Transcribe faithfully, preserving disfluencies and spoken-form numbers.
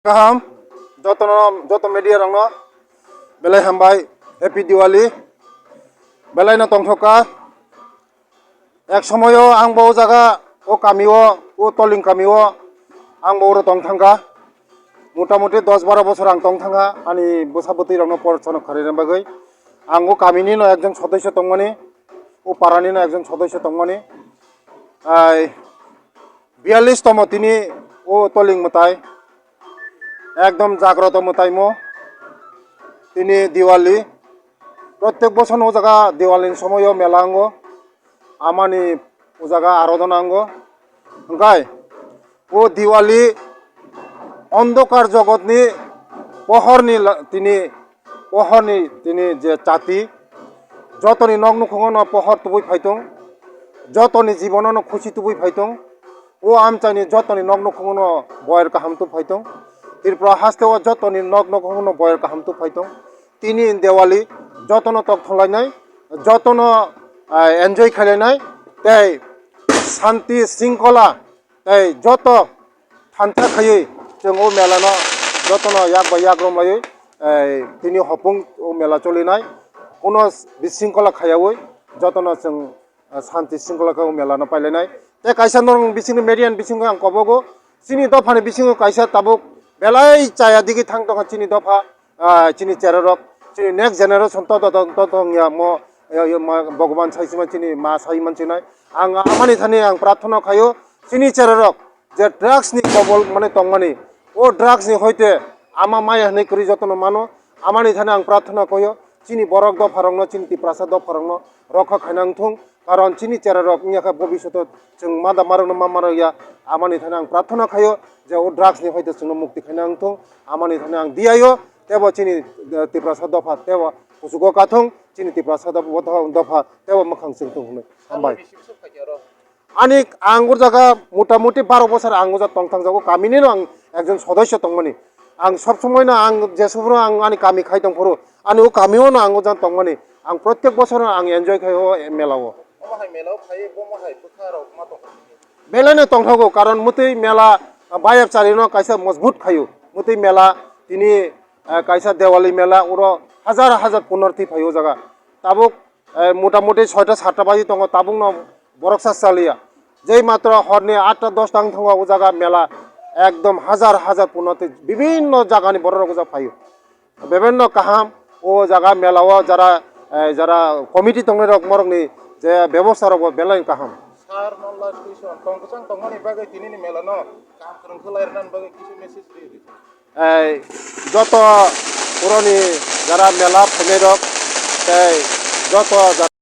Kaham, jotono, joto media rokno belai hambai, Happy Diwali, belai no tongthokka. Ek somoyo ang bo o jaga, o kami o, o Toling kami o, ang bo oro tong thangkha. Motamuti dos baro bosor ang tong thangkha, ani bwsa bwtwi rokno porsono kharina bagwi. Ang o kami ni no ekjon sodosyo tongmani, o para ni no ekjon sodosyo tongmani. Ai, biyallis tomo tini o Toling mwtai, ekdom jagroto mwtai mo tini Diwali. Prottek bosor no o jaga Diwali ni somoyo mela ango, amani o jaga arodona ango. Hwnkhe o Diwali ondokar jogotni pohorni la-, tini pohorni tini je chati, jotoni nok nukhungo no pohor tubui phai tong, jotoni jibono no khusi tubui phai tong, o amchaini jotoni nok nukhungo no boyer kaham tubui phai tong, Tripura haste o jotoni nok nukhungo no boyer kaham tubui phai tong. Tini Diwali jotono tok thwnglainai, jotono, ah, enjoy khailainai, tei santi sringkhola tei joto thantha khaiwi chwng o mela no jotono yak bai yak romlaiwi, eh, tini hopung o mela cholinai, kuno bisingkola khayawi jotono chwng, eh, santi sringkhola khe o mela no pailainai. Tei kaisa norok bisingni media ni bisingo ang kobogo, chini dopha ni bisingo kaisa tabuk belai chaya digi thang tongkha chini dopha. Ah, chini cherarok, chini next generation to, to, to, to, to wngya mo, yo, yo, ma, Bhagwan sai sima chini ma sai mansinai. Ang amani thani ang prarthana khayo, chini cherarok je drugs ni kobol mane tongmani, o drugs ni hoite ama maya hinui kwrwi jotono mano, amani thani ang prarthana khayo, chini borok dopharokno, chini Tiprasa dopharokno rokha khaina wngthung. Karon chini cherarok wngya khe bobishoto chwng mada marokno ma marok ya, amani thani ang prarthana khayo je o drugs ni hoite chwngno mukti khaina wngthung, amani thani ang diyayo, tebo chini, eh, Tiprasa dopha tebo kuchugo kathung, chini Tiprasa dopha, dopha tebo mwkhang chwngthung hwnwi. Hambai. Ani ang o jaga motamuti baro bosor ang o jaga tong thang jago, kamini no ang ekjon sodosyo tongmani. Ang sob somoi no ang jesubro ang ani kami khai tong phuru, ani o kami o no ang o jaga tongmani. Ang protek bosor no ang enjoy khai o mela o. Omo hai mela o khai, bomo hai bwkha rok ma tong. Belai no tongthogo, karon mwtwi mela, ah, bayap chari no kaisa mojbut khaio. Mwtwi mela tini, ah, kaisa Diwali mela, oro hajar hajar punarthi phaio o jaga. Tabuk, eh, motamuti soita satta baji tongo, tabuk no borok sa chaliya. Jei matro horni atta dosta wng thango o jaga mela, ekdom hajar hajar punarthi bibinno jagani borok rok o jaga phaio. Bebeno kaham o jaga mela o jara, eh, jara committee tongnai rok morokni je bebosta rok bo belai kaham. Sir, no last question. Tong kwchang tongmani bagwi tinini mela no kaham kwrwng khe lai rwnani bagwi kisa message rw di. Eh, joto puroni jara mela phainai rok tei joto jara